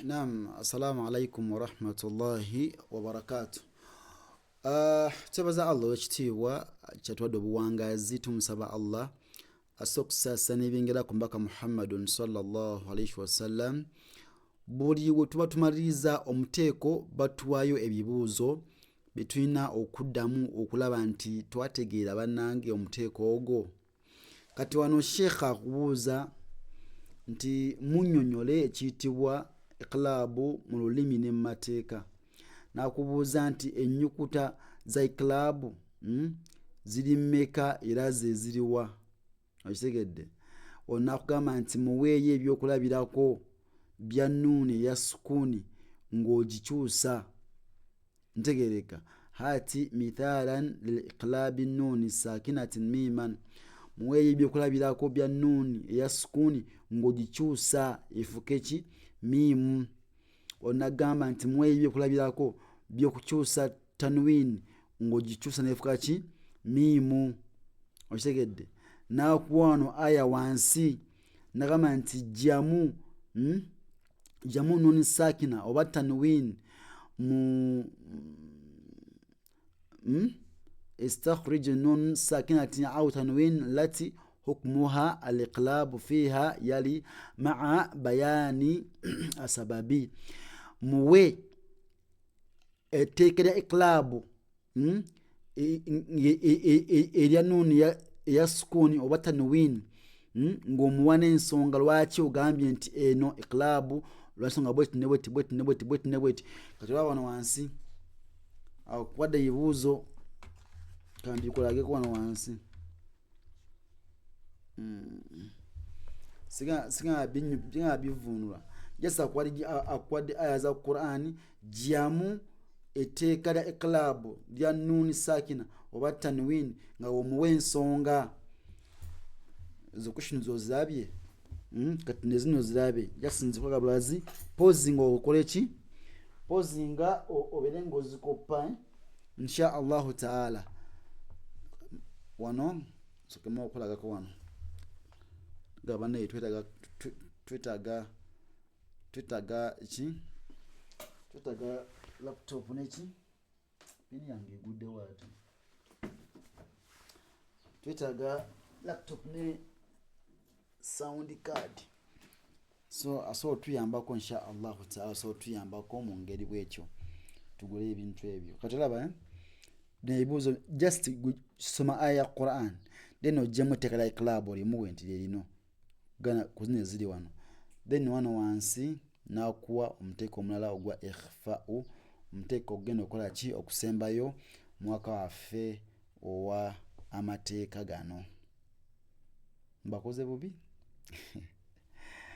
Naam, assalamu alaikum warahmatullahi wabarakatu. Twebaza Allah owekitiibwa kyatuwadde obuwangazi, tumusaba Allah asse okusaasira n'ebyengera ku mbaka Muhammadun sallallahu alaihi wasallam. Buli we tuba tumaliriza omuteeko batuwaayo ebibuuzo bye tulina okuddamu okulaba nti twategeera bannange omuteeko ogwo. Kati wano sheikh akubuuza nti munnyonnyole ekiyitibwa iqlaabu mu lulimi ne mu mateeka. N'akubuuza nti ennyukuta za iqlaabu ziri mmeka era ze ziriwa? Okitegedde? Ono n'akugamba nti muweeyo ebyokulabirako bya nnuuni eya sukuuni ng'ogikyusa. Ntegereka hati mithalan lil iqlabi nuuni sakinatin miman, muweeyo ebyokulabirako bya nuuni eya sukuuni ng'ogikyusa efuke ki miimu. Onagamba nti muweeyo ebyokulabirako by'okukyusa tanwini ng'ogikyusa nefuka ki miimu. Okitegedde? N'akuwa wano aya wansi nagamba nti jjamu Jamu nun sakina oba tanwin mu istakhrij nun sakinatin au tanwin lati hukmuha aliqlabu fiha yali maa bayani asababi. Muwe etteeka lya iqlabu erya nuuni eya sukuuni oba tanwin, ng'omuwa n'ensonga lwaki ogambye nti eno iqlabu lwansonga bweti ne bweti bweti ne bweti bweti ne bweti. Kati olaba wano wansi akuwadde ebibuuzo, kambikulageko wano wansi. Singa bivvuunulwa, just akuwadde aya za Qur'ani, jjamu etteeka lya iqlaabu lya nuuni sakina oba tanwin nga omuwa ensonga. Ezo question zozirabye? Kati nezino zirabe, just nzikola bulazi pozi nga okole ki pozi nga obeere ng'ozikoppa, insha Allahu taala. Wano nsokemu okulagako wano gaba naye twetaaga ki, twetaaga laptop neki pini yange eguddewo ate twetaaga laptop ne sound card. So asobola otuyambako insha Allahu taala, asobola otuyambako mu ngeri bwetyo tugule ebintu ebyo. Kati olaba, Nebibuuzo just soma aya ya Quran then ojjemu etteeka lya club olimuwe nti lyerino gana kuzino eziri wano. Then wano wansi n'akuwa omuteeko omulala ogwa ikhfau, omuteeko ogugenda okukola ki okusembayo mwaka waffe owa amateeka gano. Mbakoze bubi?